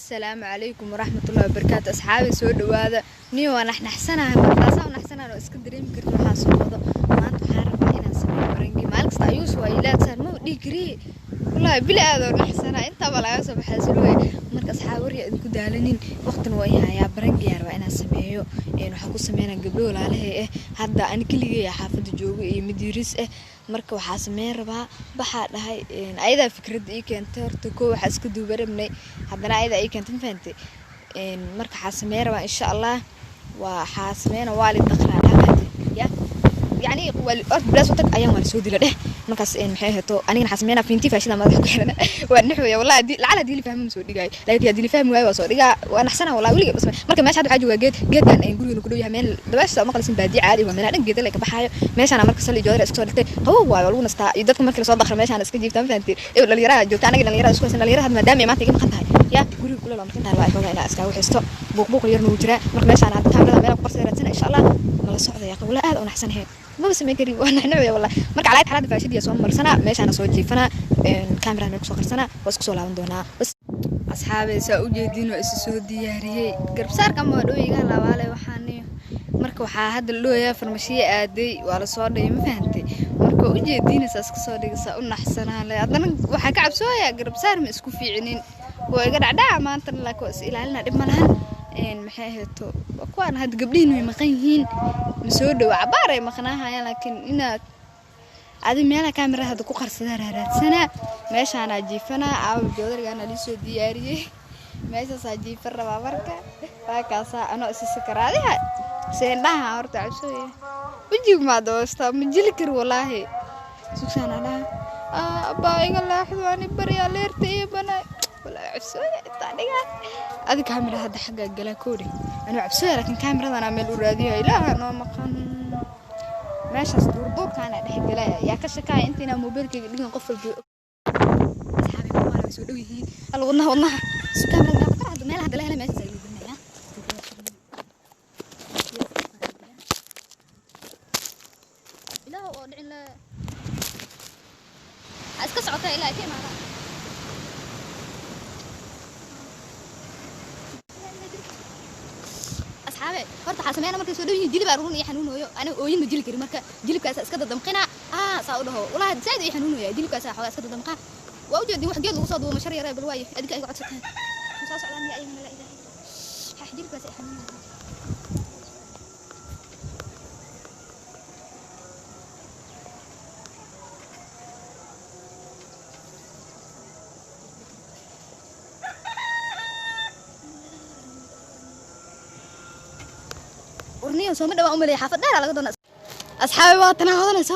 Asalaamu calaykum waraxmatullahi wabarakaatu. Asxaabi, soo dhawaada. Niyo waa naxnaxsanahay, markaasaa naxsanahay oo iska dareemi karta waxaa soo wado. Maanta waxaan rabaa inaan sameeyo prank. Maalin kasta ayuus waa ilaadsan ma dhihi kariye, wallaahi bili aad oo naxsanaa intaaba laga soo baxaa sulwey. Marka asxaabi, warya idinku daalanin, waqtina waa hayaa. Prank yaa rabaa inaan sameeyo. Waxaan ku sameynaa gabdho walaalahay ah. Hadda ani keligay xaafadda joogo iyo mid yariis ah. Marka waxaa sameyn rabaa, baxaa dhahay ayadaa fikradda ii keentay. Horta koo waxaa iska duuba rabnay, haddana ayadaa ii keentay, ma fahantay? Marka waxaa sameyn rabaa, insha Allah, waxaa sameyna waa li daqraa dhaafate ya, yani horta bilaas u tag ayaan waa lasoo dila dheh. Markaas maxay ahayto, anigana waxaa sameynaa fiinti faashida madaxa ku xiran, waa naxwaya wallahi. Hadii lacala hadii la fahmo ma soo dhigaayo, laakiin haddii la fahmi waayo waa soo dhigaa. Waa naxsana wallahi weliga bas. Marka meesha hadda waxaa joogaa geed, geedkan ay gurigeena ku dhow yahay, meel dabaasha maqlisin, baadiye caadi waa, meelaha dhan geeda la ka baxaayo. Meeshaana marka sali joodar iska soo dhigtay, qabow waayo, waa lagu nastaa iyo dadka markii lasoo daqro meeshaan iska jiiftaa, ma fahanteen? Ee dhalinyaraha joogta, anaga dhalinyarada isku haysan dhalinyarada hadda maadaama ay maanta iga maqan tahay ya guriga kule loo markin tahay, waa xoogaa inaa iskaga waxaysto, buuq buuq yarna wuu jiraa. Marka meeshaan hadda kaamirada meelaha ku qarsada raadsana, insha Allah nala socdaya. Qawla aad u naxsanahay, maba samayn kari, waa naxnacaya wallahi. Marka calaayad xalaada faashadiya soo marsanaa, meeshaana soo jiifanaa, kaamirada meel kusoo qarsanaa, waa isku soo laaban doonaa. Asxaabey, saa u jeediin waa isu soo diyaariyey. Garbasaarka ama waa dhooyiga labaale waxaan. Marka waxaa hadda la dhooyaa farmashiye aaday, waa lasoo dhigay, ma fahantay? Marka u jeediinaysaa iska soo dhigaysaa u naxsanaa le. Haddana waxaa ka cabsooyaa garbasaar ma isku fiicinin, waa iga dhacdhaca maantana, laakiin waa is ilaalina, dhib ma lahan. Maxay ahayto, kuwaan hadda gabdhihiin way maqan yihiin, ma soo dhowa, cabaar ay maqnaahayaan, laakiin inaad adi meelaha kaamirada hadda ku qarsadaa raaraadsanaa. Meeshaanaa jiifanaa, aawa joodarigaana liisoo diyaariyey, meeshaasaa jiifan rabaa. Marka waa kaasaa anoo isi sakaraadiha seendhaha. Horta cabsooya wejiga maa daboostaa, ma jili kari walaahi. Sugsaana dhaha abbaa iga leexdo, ani baryaa leerta iyo banay, walaahi cabsooya intaa dhigaa. Adi kaamira hadda xaggaa galaa koodhe, anuu cabsooya, laakiin kaamiradanaa meel u raadiyo, ilaaha noo maqan. Meeshaas duurduurkaana dhex galaya, yaa ka shakaaya intaynaa mobilkayga dhigan qof walba. Asxaabi, waa way soo dhow yihiin. Alla wadnaha wadnaha su kaamirada meel qatar hadda meel hadda la helay, meeshaas ay gelinaya. Ilaah oo dhicin la ha iska socotaa ilaa ay ka imaadaan. Asxaabe, horta waxaa sameynaa markay soo dhow yihiin jilibaa run iyo xanuunooyo. Aniga ooyin ma jili karin, marka jilibkaasa iska dadamqina saa u dhaho, walahi zaaid ii xanuunooya, jilibkaasa xoogaa iska dadamqaa. Waa ujeedin wax geed lagu soo duubo mashar yare. Bal waaye adinka iga codsataan, ma soo socdaan miya ayagana? Laa ilaaha illa, jilibkaasa i xanuunooya. Warniyo sooma dhawaan u maleeya, xaafad dheer laga doona. Asxaabi, waa tanaa hodanaysa.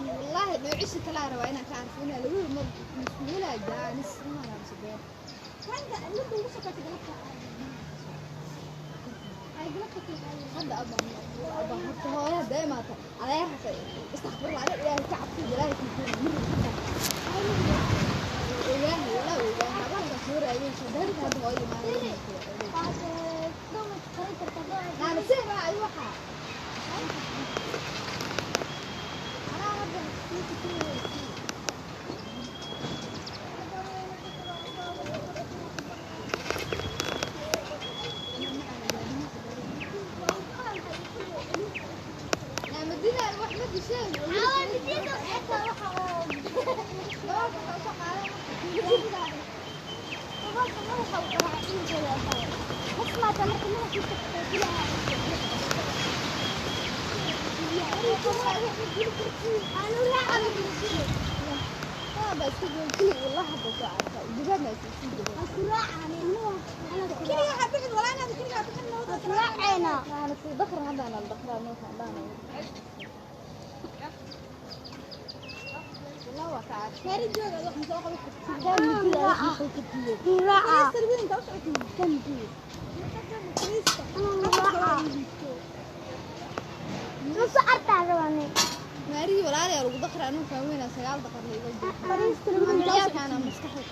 والله نوعيش كلا ربا إنا كعرفونا لو ما مسؤولة جانس ما أنا بسبب هذا أبا أبا هرت هو دائما على استغفر الله على إلهي كعبتي إلهي كنت إلهي ولا إلهي هذا صورة أيوة شدرت هذا هو ما أنا سير أيوة ماري ولا لا لو دخل أنا فاهمين سجال دخل لي أنا مستحيل.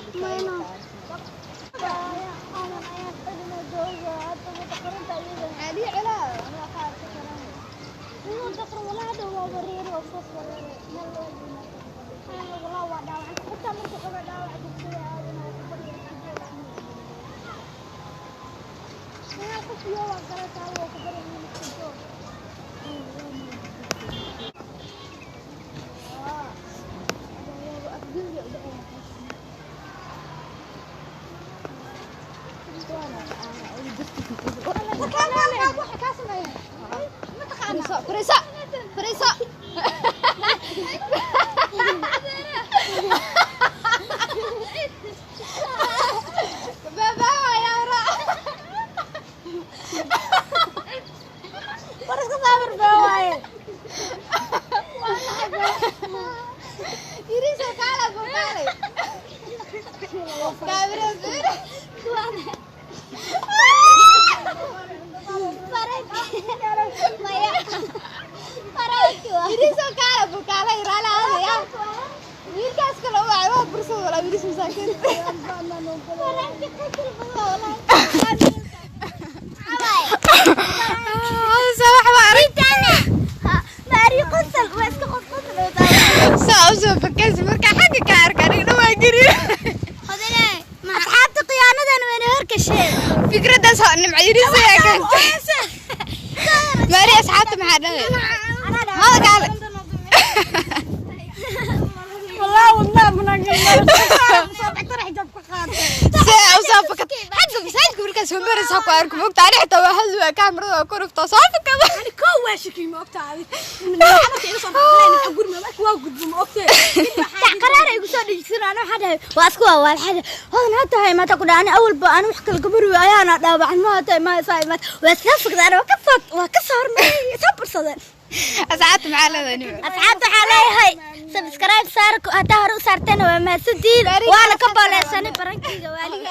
فريسة فريسة بابا يا را فريسة صابر بابا يريسة كالا بابا كابرا يريسو كالا بوكالا يرالا هذا يا ويلكاس كلا وعي ما برسو ولا ويلس مساكين هذا سواح وعرفت أنا ماري قنصل واسك قنصل ساوسو فكاس مركا حق كارك أنا ما قري أصحابتي قيانة أنا وين هركشين فكرة ده سواء نمعيري يا كنت ماري أصحابتي معنا هذا قال والله والله من ساوسو حق مساجك مركز ومرس حق أركب وقت عليه حتى واحد كاميرا وكرف تصافك كذا أنا كواشك ما وقت عليه من أنا تعرف أنا أقول ما بك واقد ما وقت قرار يقول يصير أنا حدا وأسكوا أول حدا هذا حتى هاي ما تقول أنا أول أنا وحكي القبر ويا أنا دابع ما هاي ما صاير ما وأسكوا أنا وكسر ما يصبر صدق أسعدت معنا ذني أسعدت علي هاي سبسكرايب صار هتهرو صارتنا وما سديد وأنا كبر سنة برنكي جوالي.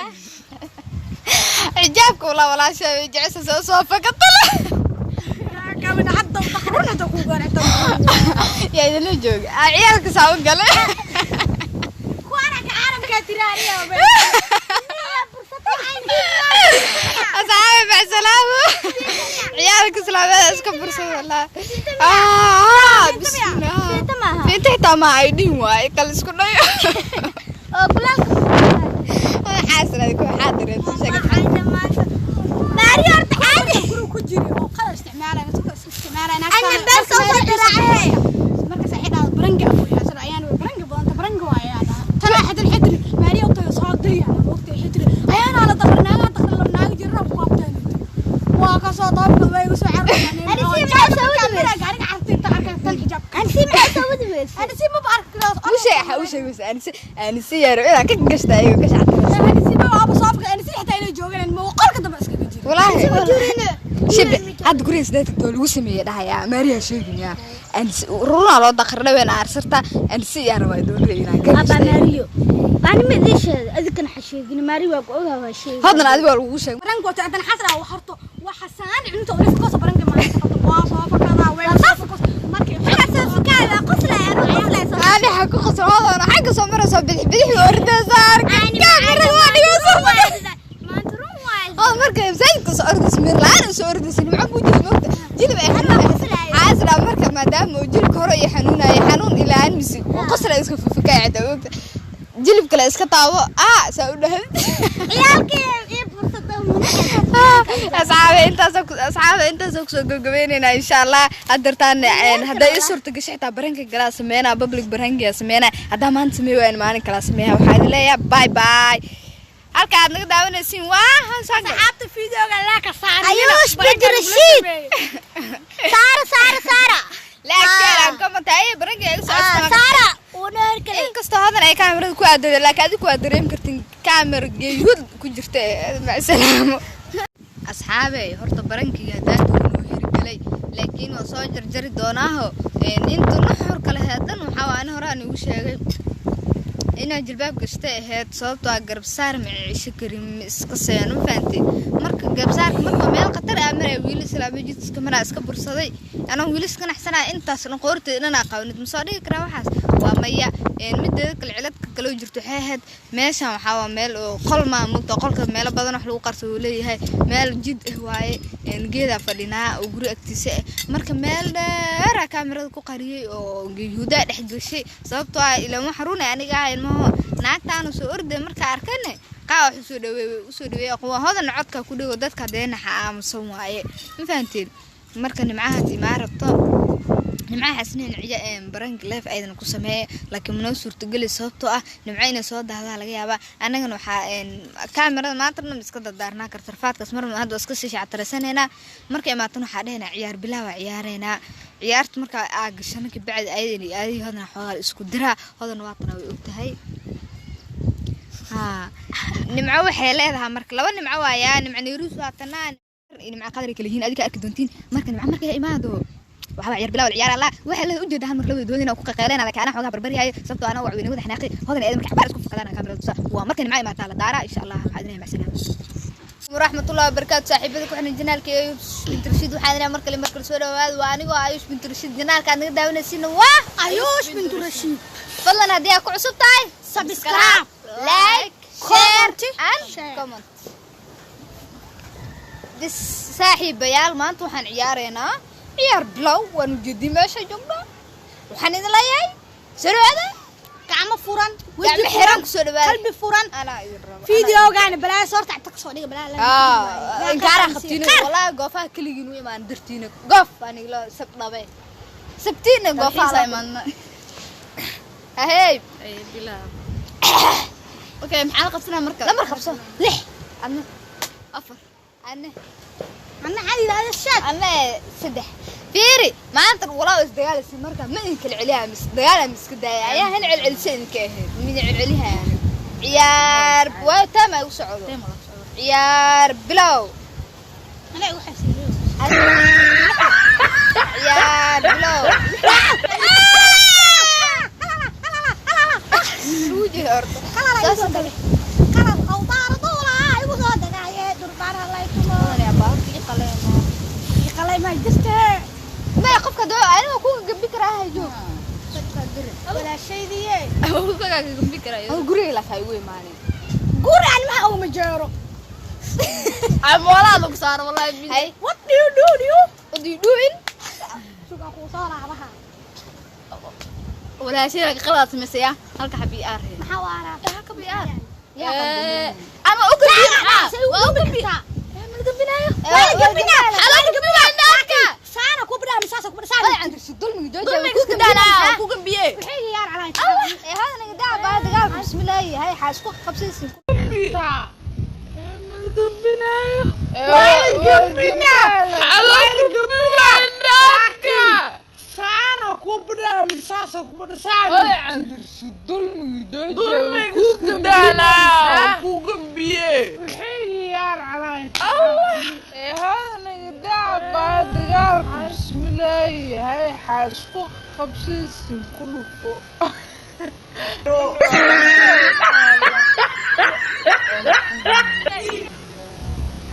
Xijaabka walaa walaasha way jecesha soo soo fakatale. Kamina hadda run hadda ku gaarto. Yaa idinla jooga? Ah, ciyaalka saa u gale. Kuwana ka caalamka tiraariya. Asxaabi, macsalaamo. Ciyaalka islaameed iska bursada walaa. Ah, bismillah. Fiinta maaha. Fiinta xitaa ma ay dhihin waaye kala isku dhayo. Oo kulaalka. Waxaas ku waxaa dareentay sheegad. Maari horta caadi. Guriga ku jiri oo qalab isticmaalaya, mas'uulka iska isticmaalaya. Ana bes soo garaacay. Marka saxiidada baranga ku haysan ayaan way baranga badanta baranga waa ayaa dhaha tana xadin xidri maariya u tayo soo diriya waqti xidri ayaana la daqrnaaga daqr la naaga jira ku qabtaan waa ka soo dabka way igu soo cararayaan. Ani si maxay soo wadi weyse? Gaariga carabta arka tan xijaab. Ani si maxay soo wadi weyse? Ani si ma arki karo. U sheeg, u sheeg bas anise anise yaaro inaa ka gashta ayago ka shacabta. Ani si ma aba soo afka ani si xitaa inay joogaan ma qolka dambe iskaga jira. Walaahi shibe hadda guriga sideed tagtoo lagu sameeyey dhahayaa maariyaa sheegaya anise runaa loo daqardha weyn aarsarta anise yaa rabaa doonada inaa ka Aba gashta. Maariyo. Ani ma idin sheegay, adinkana ha sheegin. Maari waa ku ogaa, waa sheegay. Hoddan adiga waa lagugu sheegay. Baranga wato haddana xasra wax horto waxa saan cunto oo nafka soo baranga ma haysato waa soo fakada way soo fakas markii Waxaa soo fakaaya, qoslaya, anuu qoslaya soo. Ani xa ku qosol hodana xagga soo marayso bidix bidix ordaysa arka kaamirada waa dhigo soo Maanta run waaye. Oo marka masaajidka soo ordaysa mir la'aan u soo ordaysa nimco buu jira moogta jilib ay xanuunaysa xaasra marka maadaama uu jilibka hore iyo xanuunaya xanuun ilaa aan misi uu qosla iska fufukaya xitaa moogta jilib kale iska taabo aa saa u dhahay. Ciyaalkii ii fursada Asxaabe, intaas asxaabe intaas kusoo gabgabaynaynaa insha Allah. Haddartaan hadday ii suurta gasho xitaa baranka galaa sameynaa public barankiya sameynaa haddaa maanta sameey waayan maalin kalaa sameeya. Waxaa idin leeyahay bye bye. Halka aad naga daawanaysiin waa Hansagal. Asxaabta videoga la ka saarin. Ayuush Cabdirashiid. Saara, Saara, Saara. Like, share and comment. Ay baranka iga socodka. Saara uuna herkale. Inkastoo hadan ay kaamirada ku aadada laakiin adigu waa dareemi kartin kaamira geeyud ku jirta. Macsalaamo asxaabe. Horta barankiga haddaan doonuu hirgelay laakiin waa soo jarjari doonaaho inta nuxurka laheed dhan. Waxaa waa ani hore aan igu sheegay inaan jilbaab gashtay ahayd sababtoo ah garabsaar ma cisho karin ma iska seeno ma fahantay. Marka garabsaarka marka meel khatar ah maray wiil islaama jidka maraa iska bursaday anoo wiil iska naxsanaa intaas dhan qoorteeda dhan aa qabanid ma soo dhigi karaa waxaas waa maya. Mideeda kale ciladka kale oo jirto waxay ahayd meeshan waxaa waa meel oo qol maa mugta qolka meelo badan wax lagu qarsado uu leeyahay meel jid ah waaye geedaa fadhinaa oo guri agtiisa ah marka meel dheeraa kaamirada ku qariyay oo yuhuudaa dhex gashay sababtoo ah ilaan wax run aniga ah ilmaho naagtaanu soo orday marka arkane qaa wax usoo dhaweey usoo dhaweey quwa hodan codka ku dhigo dadka deenaxa aamusan waaye ma fahanteen. Marka nimcaha timaa rabto nimcaha xasniin ciya baranka leef aydan ku sameeye laakiin manoo suurtageli sababtoo ah nimco inay soo dahdaa laga yaabaa. Annagana waxaa kaamirada maanta dhan iska dardaarnaa kartarfaadkaas marna hadda iska sii shactaraysanaynaa marka imaatan waxaa dhehaynaa ciyaar bilaa waa ciyaareynaa ciyaarta markaa aa gashano kabacdi ayadana iyo aadihii hodana xoogaa la isku diraa hodan waatana way ogtahay haa nimco waxay leedahay marka laba nimco waayaa nimco nairuus waa tanaa iyo nimco qadar kala yihiin adika arki doontiin. Marka nimco markay imaado waxaa ciyaar bilaw ciyaar Allah waxa la ujeedaa hal mar labada doonina ku qaqeelena laakiin ana xoogaa barbaryahay sababtoo ana waa weynada xanaaqi hodan eedan marka xabaar isku fakadana kaamirada tusa waa marka nimco imaataa la daaraa insha Allah. Waxaa idin macsalama waraxmatullahi wabarakaatu saaxiibada ku xiran janaalka Ayush bint Rashiid. Waxaan idin mar kale soo dhawaad waa anigoo Ayush bint Rashiid janaalka aad naga daawanaysiin waa Ayuush bintu Rashiid. Fadlan haddii aad ku cusub tahay Subscribe, like, share comment, and share. Comment bis. Saaxiibayaal, maanta waxaan ciyaareynaa ciyaar bilow waan ujeedin meesha joogno. Waxaan idin leeyahay soo dhawaada. Gacmo furan, gacmo xiran ku soo dhawaada. Qalbi furan. Anaa idin rabo. Videogaana balaa soorta cagta kasoo dhiga balaa. Inkaara qabtiina wallahi goofaha keligiin u imaan dartiina goof aniga loo sab dhabe sabtiina goofaha la imaadna. Ahey. Okay, maxaa la qabsanaa marka? Lambar qabso. 6. Adna? 4. Adna? Anna cali yidhaahdo shaad. Adna 3. Fiiri maanta walaa isdagaalaysa marka ma idin kala celiyaa mis dagaala mis iska daaya ayaa han celcelisa idinka ahayd min celcelihaa ciyaar waa taam ay u socdo ciyaar bilow. Anaa igu xasiiyo. Ciyaar bilow. Suuji horta. Qalal igu soo dagay. Qalal awdaar duulaa igu soo dagaaye durba. Aniga ku gambi karaa hayo. Walaashaydiye. Ku gambi karaa. Oo guriga la tahay ugu imaanay. Guri aan maxaa uma jeero. Ay moolaa lagu saaro wallahi bi. Hay. What do you do, do you? What do you doing? Suga ku soo raabaha. Walaashayda qalad sameysaya halka xabi aar. Maxaa waara? Halka xabi aar. Yaa. Ama u gambi maxaa? Waa u gambi. Ma la gambinayo? Waa la gambinaa. Maxaa loo gambinaa naagta? Saana ku bidaa misaasa ku bidaa saana. Ay andirsi dulmiga jooja. Dulmiga iska daalaa ku gambiye. Waxay yaar calaa. Ee hada naga daa baa dagaalka bismillaahi hay xaas ku qabsaysin.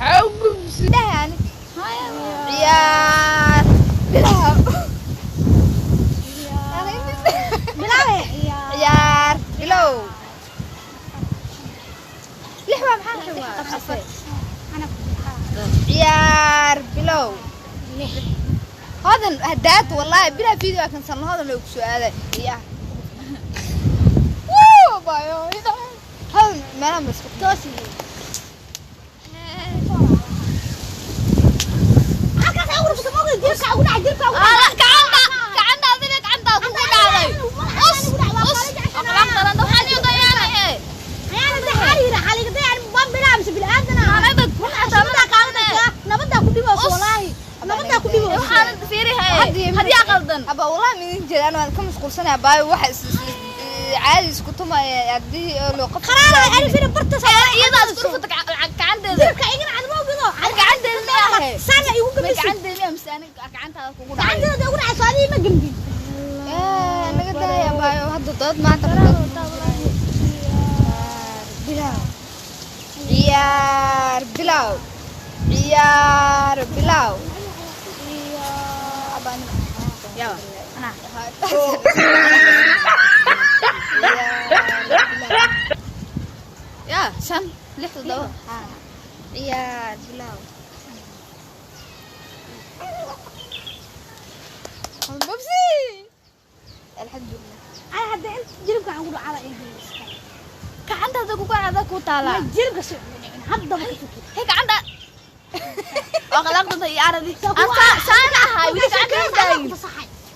Dhahan. Ciyaar. Bilaw. Bilaawe. Ciyaar. Bilow. Lix waa maxaa waa? Afar. Ciyaar. Bilow. Hodan hadaad wallahi bilaa video kan san hodan loo ku soo aaday. Ciyaar. Wuu bayo. Hodan meelaha ma isku toosi. Halkaas ay ugu dhufto moogay jirka ugu dhac jirka ugu dhac. Gacanta gacanta adiga gacanta kugu dhacday. Us us. Aqlaaq daran waxaan iyo dayaanay. Ayaan inta xariira xaliga dayaan waan bilaabsa bil aadana. Anada Nabada qaadata nabada ku dhibo wallaahi. Nabada ku dhibo. Waxaan fiirihay. Hadii qaldan. Aba wallahi midin jeedaan waan ka mashquulsanahay baayo waxa is caadi isku tumaya hadii loo qabto. Qaraara ani fiir barta Iyada isku dhufta gacanteeda. Jirka igana cad moogido. Gacanteeda ma ahe. Saana igu gambisay. Gacanteeda mise aniga gacantaada kugu dhacay. Gacanteeda ugu dhacay saadii ma gambin. Ee naga daaya baayo hadda dood maanta bilow. Ciyaar bilow. Ciyaar bilow. Yaa. Ana. Yaa, shan, lix, toddoba. Ciyaar bilow. Bobsi. Alxamdulillah. Ana hadda inta jirka ugu dhacada ay gambisay. Gacantaada kugu dhacda ku taala. Jirka soo hadda ma ku Hey gacanta. Waa qalaqdanta iyo aradi. Saan ahay wili gacanta taagin.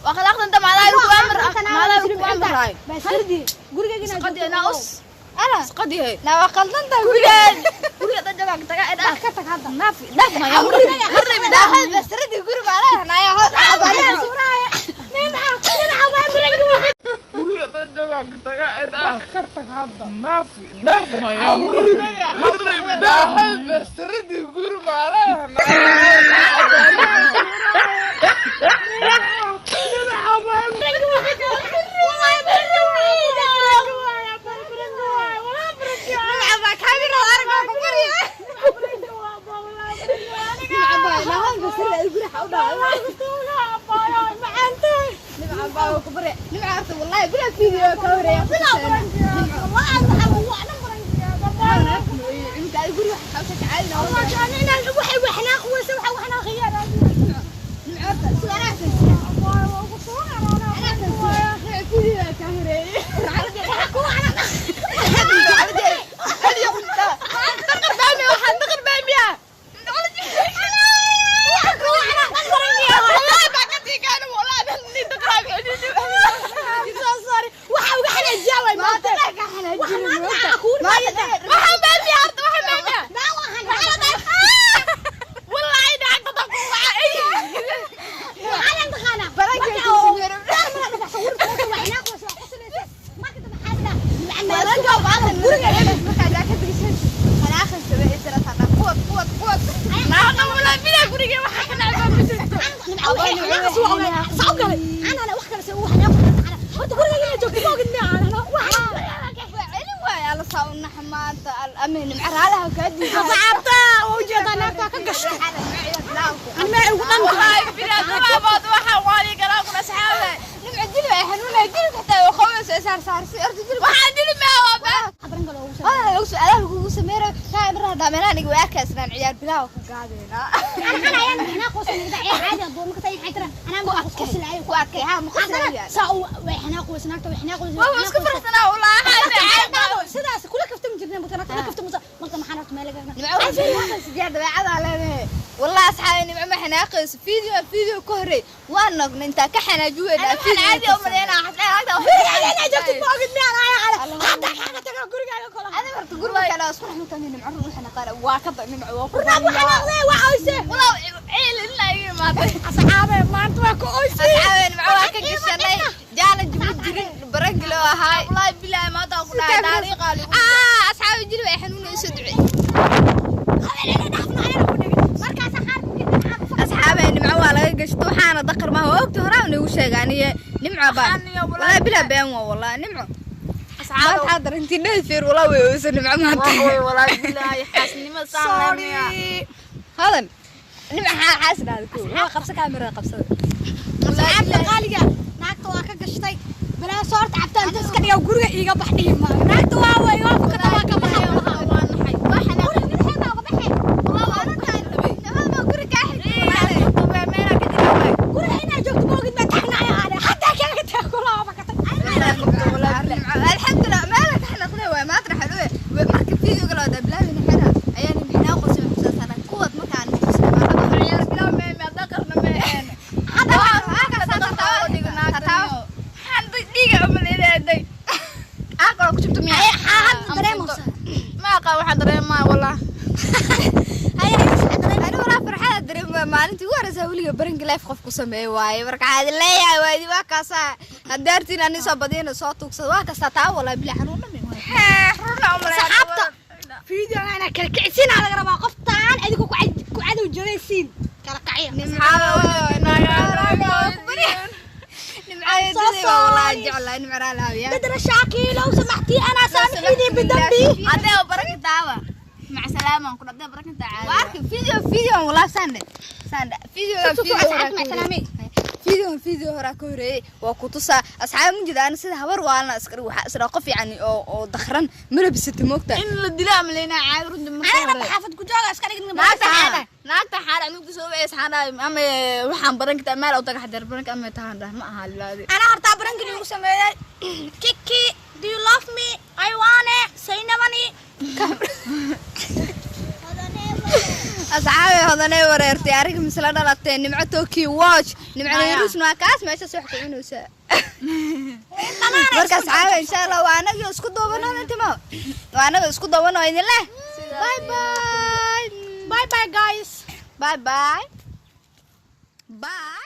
Waa qalaqdanta maalaa ku amar maalaa ku amray. Basirdi gurigayga Qadi na us. Ana. Qadi hey. Na waa qaldan tahay Guriga. Guriga dad jaga taga ee ka tag hadda. Naaf naaf ma yaa. Harri Daa basirdi guri baa leeyahay hod abaa. saar saar si orta jilib. Waxaan jilib ma waa been. Baranka loogu soo Waa lagu su'aalaha lagugu sameeyo taa mar haddaa meelaha niga waa arkaysnaan ciyaar bilaaw ka gaadeena. Ana ayaan xanaaq qosan iga dhacay caadi adoon marka tay xaytara anaa ma qoslayo. Ku arkay ha ma qoslayo. Saa u way xanaaq qosan naagta way xanaaq qosan. Waa isku faraxsanaa ulaahay. Sidaas kula kaftami jirnay marka naagta kula kaftami marka maxaan horta meel laga Nimco waxay sideed dabeecada leedahay. Wallahi asxaabi, nimco ma xanaaqayso. Video video ka horey waan noqnay intaa ka xanaajuweynaa. Ana waxaan caadi u maleynaa xasnaa naagta. Gurigaaga inaa joogtid ma ogid miyaan ahay hadda kaaga tago gurigaaga kula. Adiga horta guriga kale isku raxmata nimco run xanaaqana waa ka da nimco waa ku. Rab xanaaqday waa oyse. Walaw ciil ilaa iga imaatay. Asxaabe, maanta waa ku oyse. Asxaabi, nimco waa ka gashanay challenge ma jirin, barangi loo ahaay. Wallaahi bilaahi maanta aan ku dhahay taariikha ligu. Ah, asxaabi, jilib ay xanuunayso ducee. Markaas Asxaabi, nimco waa laga gashto waxaana daqar maaha, waa ogta horaa nagu sheega aniye nimco ba. Wallahi bilaa been waa wallahi nimco maanta waxaa darantii dheefeer walaa way oysa nimco maanta. Wallaahi bilaahi xaasnimada saan leeyahay. Hadan nimco xaas dhahda ko waa qabsa kaamirada qabsada. Asxaabta qaaliga, naagta waa ka gashtay balaa soorta cabtaan inta iska dhiga guriga iiga bax dhihi maayo. Naagta waa way waa fakata waa ka baxa. Waa naxay. Waa xanaaq. Guriga madaxeeda uga baxay. Guri kaa xigta. Guriga inaa joogto ma ogid ma tagnaya aane hadda kaaga tago kula waa fakatay. Alxamdulilah meela ka xanaaqday waay maanta xaluwe marka videoga la wada bilaabina xira ayaan imtixaan qorshe xusaasana kuwad markaan Ciyaar bilaw mee mee daqarna mee. Hadda Waxaan dhiiga u maleynayay. Aqal ku jubto miyaa? Hadda dareemaysa. Ma aqaan waxaan dareemaa wallah. Ani walaa farxada dareema maalintii ugu horeysa weliga barangi life qof ku sameeye waaye. Marka waxaa idin leeyahay waa idin waa kaasaa haddaartiin ani soo badiyana soo tuugsada waa kastaa taa walaa bilaa xanuun dhami. Runa u maleynaa. Asxaabta, video ana kala kicisiina laga rabaa qoftaan adigu ku cadow jabeysiin kala kaciya. Nimcadeedii walaa jeclaa nimca raalaawiya. بدر الشاكي لو سمحتي انا سامحيني بذنبي. Hadee baranka taawa. Mac salaama ku dhadee baranka tacaala. Waa arki video video walaa sande sande video video Asxaabta, mac salaamay. Video video horaa ka horeeyay waa ku tusaa asxaab mujida ana sida habar waalna iska dhig waxaa isra qof yacni oo dakhran malabisata moogta. In la dilaa maleynaa caadi runtii marka انا hore. بحافظ كجوجا اسكا dhigin. Naagta xaara naagta xaara anugta soo wacay xaara ama waxaan baran kartaa meel u taga xadar baranka ama tahan dhah ma aha lilaadi. انا horta baranka lagu sameeyay. Kiki, do you love me? I want it say nabani. Asxaabi, hodanay wareertay ariga misla dhalatay nimco toki watch nimco nayrusna waa kaas meeshaas wax ku cunaysaa. Marka asxaabi, insha Allah waa anagii isku duubano intimo waa anaga isku duubano idin leh bye bye. Bye bye, guys. Bye bye bye.